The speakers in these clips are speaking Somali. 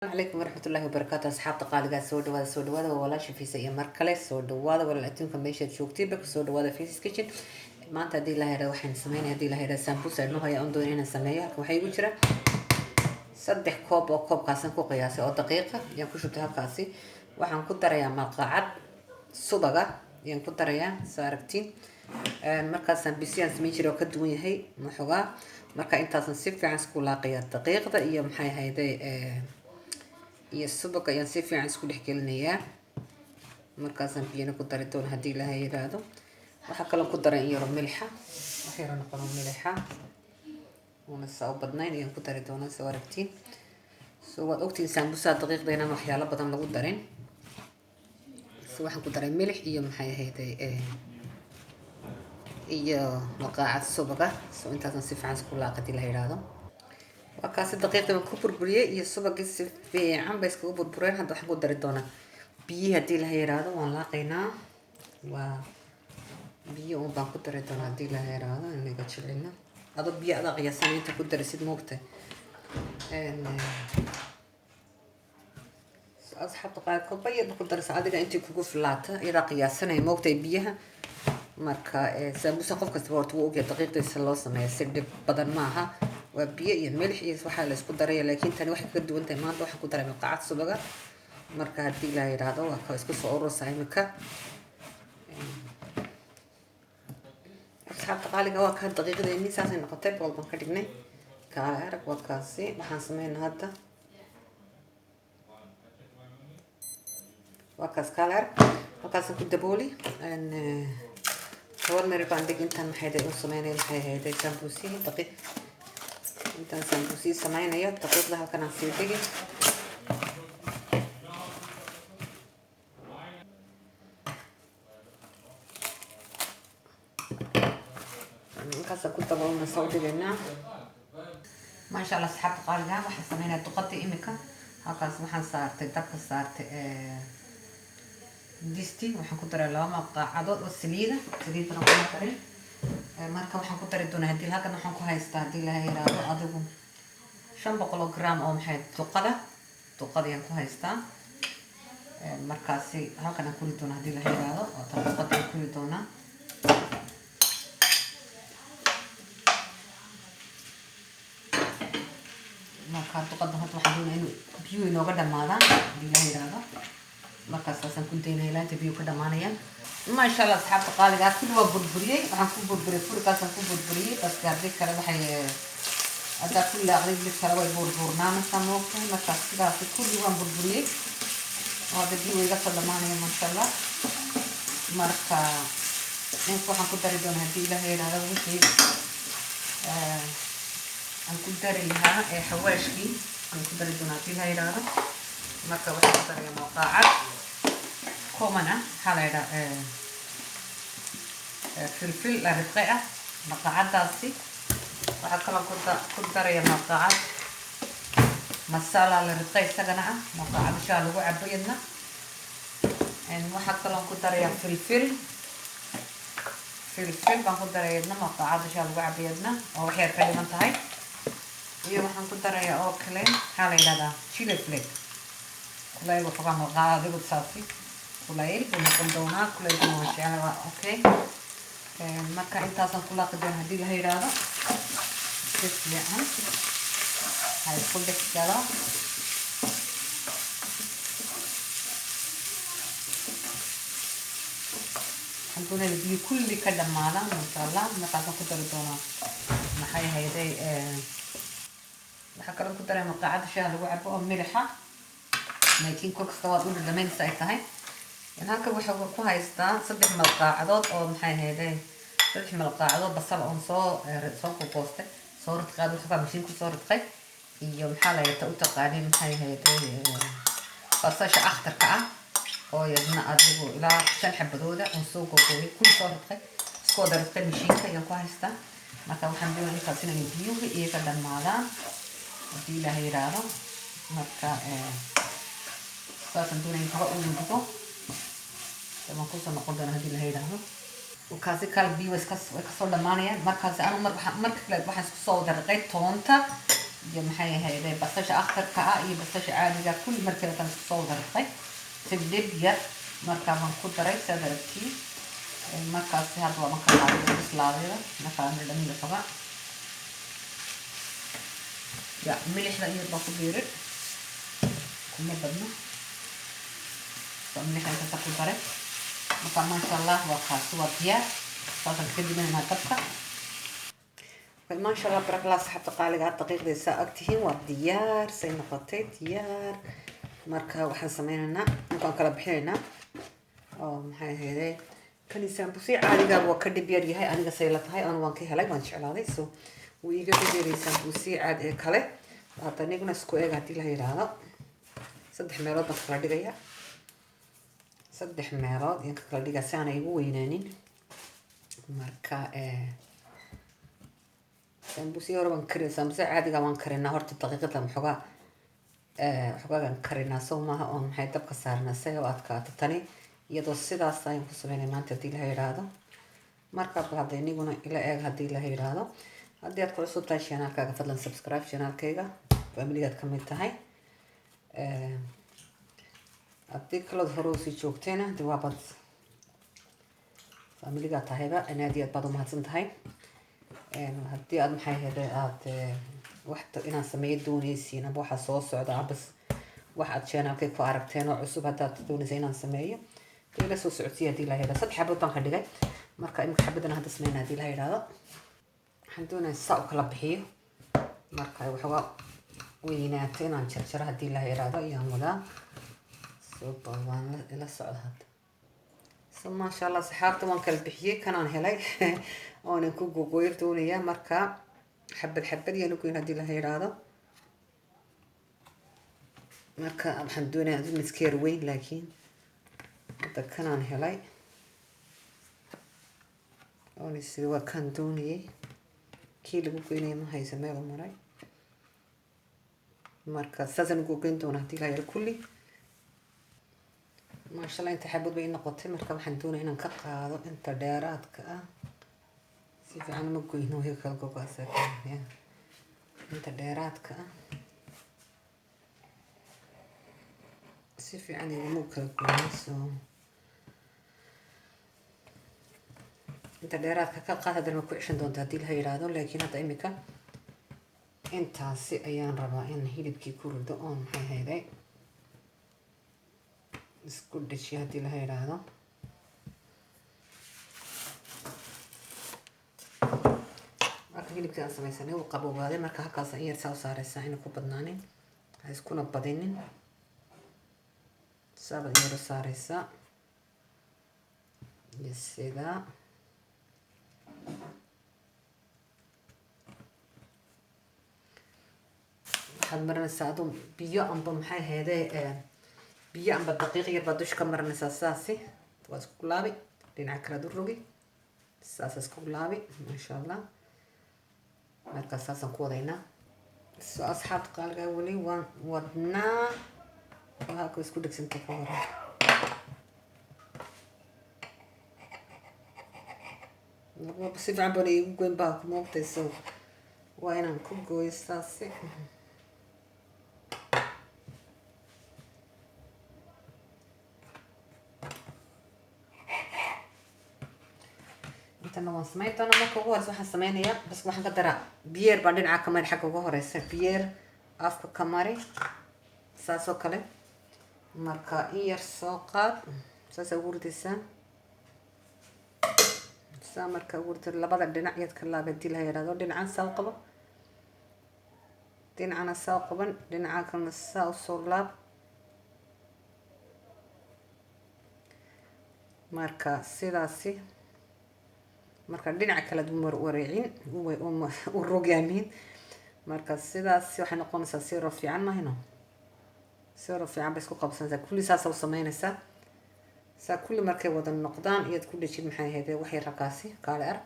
Calaykum waraxmatullaahi wabarakaatu. Asxaabta qaaligaa, soo dhawaada, soo dhawaada. Waa walaasha Fiisa iyo mar kale soo dhawaada. Walaal, adduunka meeshaad joogtiinba kusoo dhawaada Fiisa's Kitchen. Maanta haddii la yidhahdo waxaan sameynaya, haddii la yidhahdo, sambusa inoo haya on doon inaan sameeyo. Halkan waxaa igu jira 3 koob oo koobkaasan ku qiyaasay oo daqiiqa ayaan ku shubtay halkaasi. Waxaan ku darayaa malqacad subaga ayaan ku darayaa, soo aragtiin. Markaas sambusiyaan sameyn jiray oo ka duwan yahay maxoogaa. Marka intaasan si fiican isku laaqaya daqiiqda iyo maxay ahayday iyo subaga ayaan si fiican isku dhex gelinayaa. Markaasaan biyana ku dari doona haddii Ilaahay yidhaahdo. Waxaa kaloo ku daray in yaro milixa, wax yaro noqono milixa una saa u badnayn ayaan ku dari doonaa, soo aragtiin. So waad ogtihiin sambusaha daqiiqda inaan waxyaalo badan lagu darin. So waxaan ku daray milix iyo maxay ahayday iyo maqaacad subaga. So intaasan si fiican isku laaqa haddii la yidhaahdo. Waa kaasi, daqiiqdii baan ku burburiyey iyo subagii, si fiican bay iskagu burbureen. Hadda waxaan ku dari doonaa biyihii haddii la yidhaahdo. Waan laaqaynaa, waa biyo un baan ku dari doonaa haddii la yidhaahdo. Inaga jilcino adoo biyo adaa qiyaasan inta ku darisid, moogta. Asxaabta qaarkood bayadba ku darisa, adiga intii kugu filaata iyadaa qiyaasanaya, moogtay, biyaha. Marka sambusa qof kastaba horta wuu ogyahay daqiiqdiisa loo sameeya, si dhib badan maaha, waa biyo iyo milix iyo waxaa la isku daraya. Laakiin tani waxay kaga duwan tahay, maanta waxaan ku daray malqacad subaga. Marka haddii la yidhaahdo waa ka isku soo urursa imika. Asxaabta qaaliga, waa kaa daqiiqdeeni, saasay noqotay, bool baan ka dhignay. Kaale arag, waa kaasi. Waxaan sameynaa hadda waa kaas. Kaale arag, halkaasaan ku dabooli, 10 minute baan dhig. Intaan maxay u sameynaya, maxay ahayday, sambuusihii daqiiq, intaan sambuusihii sameynayo daqiiqda halkan aan sii dhigi. Markaasaan ku daboolna, soo dhigaynaa. Maasha Allah, asxaabta qaaliga, waxaan sameynaya duqadii imika. Halkaas waxaan saartay dabka, saartay disti. Waxaan ku daray 2 maqaacadood oo saliida, saliid badan kuma darin. Marka waxaan ku dari doonaa haddii halkan waxaan ku haystaa, haddii la yiraahdo, adigu 500 oo gram oo maxay duqada, duqada ayaan ku haystaa. Markaasi halkan aan kuri doonaa haddii la yiraahdo, oo tan duqada aan kuri doonaa. Marka duqada horta waxaan doonaa inuu biyuhu inooga dhamaadaan haddii la yiraahdo. Markaas saasaan ku daynaya ilaa inta biyuhu ka dhamaanayaan. Maasha Allah, asxaabta qaaliga ah, kulli waa burburiyey. Waxaan ku burburiyey furikaasaan ku burburiyey, baske haddii kale waxay haddaa ku laaqday mid kale way buurbuurnaanaysaa, moogtahay. Markaas sidaasi kulli waan burburiyey oo hadda biyo iga soo dhamaanaya, maasha Allah. Marka ninka waxaan ku dari doonaa haddii Ilaahay yidhaahdo wixii aan ku dari lahaa ee xawaashkii aan ku dari doonaa haddii Ilaahay yidhaahdo. Marka waxaan ku darayaa maqaacad common ah, maxaa la yidhaha, filfil la ridqay ah, maqaacadaasi. Waxaa kaloo ku daraya maqaacad masala la ridqay isagana ah, maqaacad shaah lagu cabo iyadna. Waxaa kaloo ku darayaa filfil, filfil baan ku daraya iyadna, maqaacada shaah lagu cabo iyadna oo wax yar ka dhiman tahay. Iyo waxaan ku darayaa oo kale, maxaa la yidhahdaa, chili flake, kulayl waxoogaa maqaacad adigu saasi kulayl buu noqon doonaa, kulaylkuna waan jeclay, waa okay. Marka intaasaan ku laaqi doona haddii la yidhaahdo, si fiican ha isku dhex galo. Waxaan doonaya biyo kulli ka dhamaadaan, masha Allah. Markaasaan ku dari doonaa maxay ahayday, waxaa kaloo ku daray maqaacada shaaha lagu cabo oo milixa, laakiin kol kasta waad u dhadhamaynaysa ay tahay. Halkan waxaa ku haystaa 3 malqaacadood oo maxay ahayday, 3 malqaacadood basal oon soo gogoostay, soo ridqay, waxoogaa mashiin ku soo ridqay, iyo maxaa la yidhahdaa u taqaanin, maxay ahayday, basasha akhtarka ah oo iyadna adigu ilaa 5 xabadooda oon soo gogooyay, kulli soo ridqay, isku wada ridqay mashiinka ayaan ku haystaa. Marka waxaan doonaya intaas inay biyuhu iyaga dhammaadaan haddii Ilaahay yidhaahdo. Marka saasaan doonaya in hore u dhigo, waan kusoo noqon doonaa haddii Ilaahay yidhaahdo. Kaasi kale biyo way kasoo dhamaanayaan. Markaasi anu mar marka kale waxaan isku soo wada riqay toonta. Iyo maxay ahayday, basasha akhtarka ah iyo basasha caadiga, kulli markeeda tan isku soo dartay si dhib yar. Markaa waan ku daray, saad aragtiin. Markaasi hadda waa marka qaaday bislaadayda. Markaa dhadhamiga xogaa ya milixda iyad baa ku biirin, kuma badno. Milixda intaasa ku daray. Marka maasha Allah, waa kaasi, waa diyaar. Saasaan kaga dibinaynaa dabka. Maasha Allah, barakala, asxaabta qaaliga ah, daqiiqday saa ogtihiin waa diyaar, say noqotay diyaar. Marka waxaan sameynaynaa, markaan kala bixinaynaa oo maxay ahayday, kani sambusi caadiga waa ka dhib yar yahay. Aniga say la tahay, anu waan ka helay, waan jeclaaday. So wuu iiga dhib yaryahay sambusi caadi ee kale. Hadda niguna isku eeg haddii la yidhaahdo. Saddex meelood baan kala dhigaya, saddex meelood ayaan ka kala dhigaa si aanay igu weynaanin. Marka sambusi hore waan karin, sambusi caadiga waan karinaa horta daqiiqada waxoogaa, waxoogaan karinaa, soo maaha? Oon maxay dabka saarnaa si ay u adkaato. Tani iyadoo sidaas ayaan ku sameynay maanta haddii la yidhaahdo. Marka bal hadda iniguna ila eeg haddii la yidhaahdo. Haddii aad ku cusub tahay channelkaaga, fadlan subscribe channelkayga, familigaad ka mid tahay. Haddii kalood hore usii joogtayna, de waabad familigaa tahayba, aad iyo aad baad umahadsan tahay. Haddii aad maxay ahayde aad wax inaan sameeyo dooneysiin, amba waxaa soo socda, amba wax aad channelkay ku aragteen oo cusub haddaad dooneysa inaan sameeyo, dee ila soo socodsiiya haddii la yidhahdo. Saddex xabood baan ka dhigay. Marka imika xabadana hadda sameyna haddii la yidhahdo. Waxaan doonaya saa u kala bixiyo. Marka waxoogaa weynaato inaan jarjaro haddii la yidhahdo ayaan wadaa. Soo bal waan ila socda hadda. So maasha Allah, saxaabta, waan kala bixiyey. Kanaan helay oonan ku gogoyr doonayaa. Marka xabad xabad yaan ugoyn haddii la yidhaahdo. Marka waxaan doonayaa midka yar weyn, laakiin hadda kanaan helay oona sida waa kaan doonayay. Kii lagu goynaya ma haysa, meel u maray. Marka saasaan ugu goyn doonaa haddii la yaro kulli. Maasha Allah, inta xabad bay noqotay. Marka waxaan doonaya inaan ka qaado inta dheeraadka ah. Si fiican uma goyno, way kala gogo'aysaa inta dheeraadka ah. Si fiican iguma kala goyno. So inta dheeraadka ka qaad, haddana ma ku ceshan doonta haddii la yidhaahdo. Laakiin hadda imika intaasi ayaan rabaa in hilibkii ku rido oon maxay hayday isku dhejiyo haddii la yidhaahdo. Marka hilibkii aan sameysanay wuu qaboobaaday. Marka halkaas in yar saa u saareysaa, ina ku badnaanin, ha iskuna badinin. Saabaad yar u saareysaa iyo sidaa. Waxaad marinaysaa aduu biyo amba maxay ahayde, biyo amba daqiiq yar baad dusha ka marinaysaa. Saasi waa isku laabi, dhinaca kale aad u rogi, saasa isku laabi. Maasha Allah, markaas saasaan ku wadaynaa. So asxaabta qaaligaa, weli waan wadnaa oo halka isku dhegsanta ka hore. Si fiican baan iigu goyn baa ku moogtay. So waa inaan ku gooyo saasi. Intana waan samayn doonaa. Marka ugu horeysa waxaan sameynayaa bas, waxaan ka daraa biyeer baan dhinaca ka mari. Xagga ugu horeysa biyeer afka ka mari, saas oo kale. Marka in yar soo qaad, saasa ugu ridaysaa. Saa marka ugu rido, labada dhinac yaad ka laabay hadii la yidhahdo. Dhinacan saa u qabo, dhinacana saa u qaban, dhinaca kalena saa usoo laab. Marka sidaasi, marka dhinaca kale ad wareecin u rogaamin. Marka sidaasi waxay noqonaysaa si yaro fiican, mahayno, si yaro fiican bay isku qabsanaysaa kulli. Saasa u sameynaysaa saa kulli. Markay wada noqdaan iyaad ku dhejin maxay ahayd wax yar halkaasi kaale ar.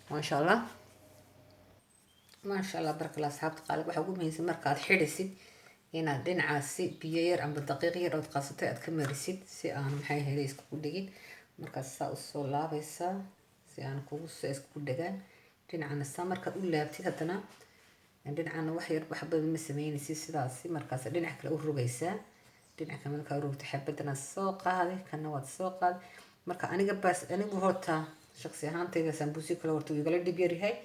Maasha Allah, maasha Allah, barkala, asxaabta qaalib. Waxaa ugu muhiimsan marka aad xidhisid inaad dhinacaasi biyo yar amba daqiiq yar ood qaasatay aad ka marisid, si aan maxay ahayd iskugu dhegin. Markaas saa usoo laabaysaa si aan kugu soo iskugu dhegaan. Dhinacana saa markaad u laabtid haddana. Dhinacana wax yar, wax badan ma sameynaysid sidaasi. Markaas dhinac kale u rogaysaa. Dhinac kale markaa u rogto, xabadana soo qaaday, kana waad soo qaaday. Marka aniga baas, anigu horta shaqsi ahaantayda sambuusi kale horta wuu igala dhib yaryahay,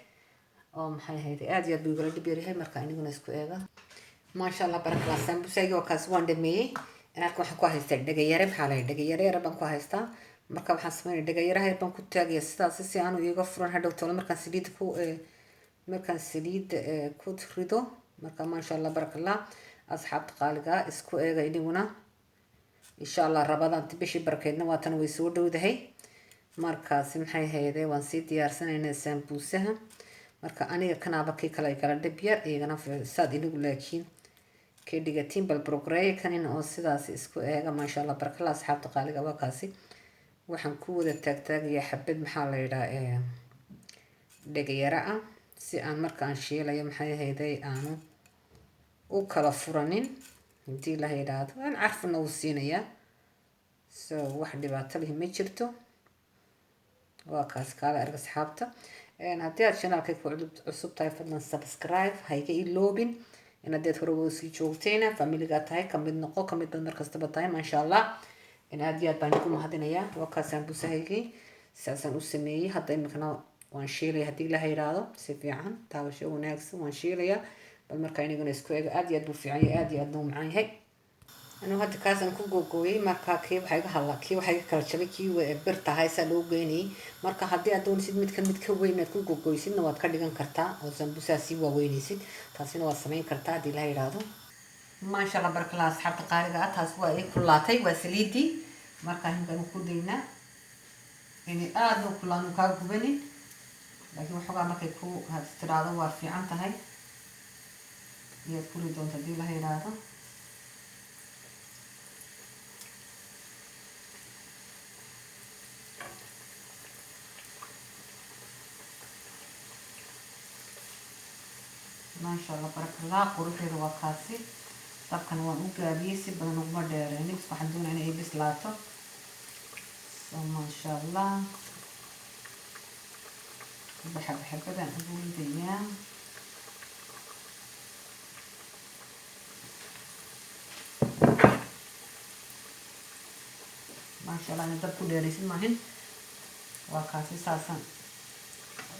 oo maxay ahayd, aad iyo aad buu igala dhib yaryahay. Marka aniguna isku eega. Maasha Allah, barakallah. Sambuusayga waa kaas, waan dhameeyey. Halkan waxaan ku haystaa dhegayare, maxaa lahay, dhegayare yar baan ku haystaa. Marka waxaan sameynaya, dhegayaraha yar baan ku taagaya sidaas, si aanu iiga furan hadhow tolo markaan saliidda ku rido. Marka maasha Allah, barakallah, asxaabta qaaliga, isku eega iniguna insha Allah. Rabadaanti bishii barakeydna waa tan, way soo dhowdahay. Markaasi maxay hayde, waan sii diyaarsanaynaa saambuusaha. Marka aniga kanaaba kii kale kala dhib yar iyagana saad inigu, laakiin kay dhigatiin bal progreeya kanin oo sidaas isku eega. Maasha Allah, barakallah, asxaabta qaaliga, waa kaasi. Waxaan ku wada taagtaagayaa xabad, maxaa la yidhaha, dhegayara ah, si aan markaan shiilayo, maxay ahayday, aanu u kala furanin hadii la yidhaahdo. Aan carfna uu siinayaa, so wax dhibaato lihi ma jirto. Waa kaas, kaala arg asxaabta. Haddii aad channelka ku cusub tahay, fadlan subscribe hayga iloobin. In haddaad hore wada sii joogtayna, familigaa tahay, kamid noqo, kamid baad markastaba tahay. Maasha Allah, in aad iyo aad baan igu mahadinayaa. Waa kaas saambuusahaygii, saasaan u sameeyey. Hadda iminkana waan shiilaya haddii ilaha yidhaahdo. Si fiican, taabasho wanaagsan, waan shiilayaa. Bal markaa inaguna isku eego. Aad iyo aad buu fiican yahay, aad iyo aad buu macaan yahay. Anuu hadda kaasaan ku googooyey. Marka kii waxaa iga hadla, kii waxaa iga kala jabay, kii birta ahaa saa loo geynayay. Marka haddii aad doonaysid midkan mid ka weyn inaad ku googooysidna, waad ka dhigan kartaa oo sambuusaha sii waaweynaysid, taasina waad samayn kartaa haddii ilaha yidhaahdo. Maasha Allah, barakallah, asxaabta qaaliga ah, taas waa ii kulaatay, waa saliidii. Marka imkaan ku daynaa inay aada u kulaan, kaa gubanin, laakiin waxoogaa markay ku tiraahdo waa fiican tahay iyaad kuri doonta haddii ilaha yidhaahdo. Maasha Allah, barakallah, quruxdeeda waa kaasi. Dabkan waan u gaabiyey, si badan uguma dheereynin. Waxaan doonaya inay bislaato. So maasha Allah, xabad xabadaan ugu ridayaa. Maasha Allah, ina dab ku dheereysid maahin. Waa kaasi, saasaan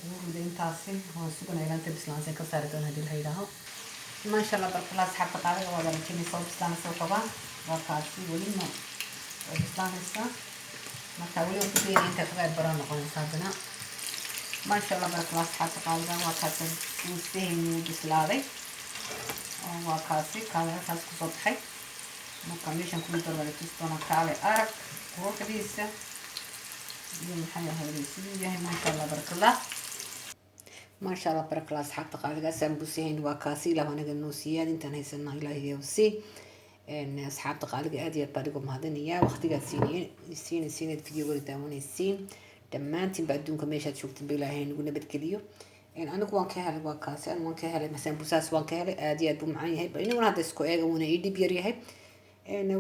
ugu riday intaasi. Waan suganaya ilaa inta bislaansan ka saari doona hadii la yidhaaho. Maasha Allah, barakallah, asxaabta qaaliga, waad aragteen, soo bislaanaysa waxoogaa. Waa kaasi, welina way bislaanaysaa. Marka weli waan ku daynaya inta xogaa baraa noqonaysa haddana. Maasha Allah, barakallah, asxaabta qaaliga, waa kaasi, buustahayni wuu bislaaday oo waa kaasi, kaale halkaas kusoo baxay. Marka meeshan kugu darwada tusi doona. Kaale arag quruxdiisa iyo maxay ahayd siduu yahay. Maasha Allah, barakallah, maasha Allah, barakallah, asxaabta qaaliga, saambuusahayn waa kaasi. Ilaah anaga noo siiyaad intaan haysana, Ilaahay sii. Asxaabta qaaliga, aad iyo aad baan igu mahadinayaa waqtigaad siinaysiin, videoga daawanaysiin. Dhammaantiinba adduunka meeshaad joogtiin ba Ilaahay nagu nabadgeliyo. Anigu waan ka helay, waa kaasi, anigu waan ka helay sambuusahaas, waan ka helay, aad iyo aad buu macaan yahay. Bal inaguna hadda isku eega, wuuna ii dhib yar yahay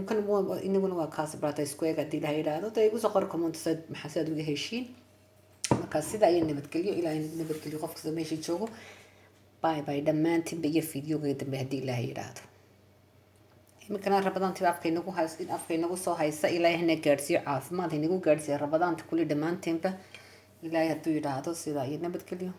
kan. Inaguna waa kaasi, bal hadda isku eega haddii Ilahay yidhaahdo. Da igu soo qor comment saad maxaa sidaad uga heshiin. Marka sida ayay nabadgelyo, Ilaahay nagu nabadgeliyo qof kasta meesha joogo. Bye bye dhammaantiinba, iyo videoga dambe haddii Ilaahay yidhaahdo. Iminkana Rabadaantiba afka inagu hays, afka inagu soo haysa. Ilaahay hana gaadhsiiyo caafimaad, inagu gaadhsiiyo Rabadaanta kulli dhammaanteenba, Ilaahay hadduu yidhaahdo. Sidaa iyo nabadgelyo.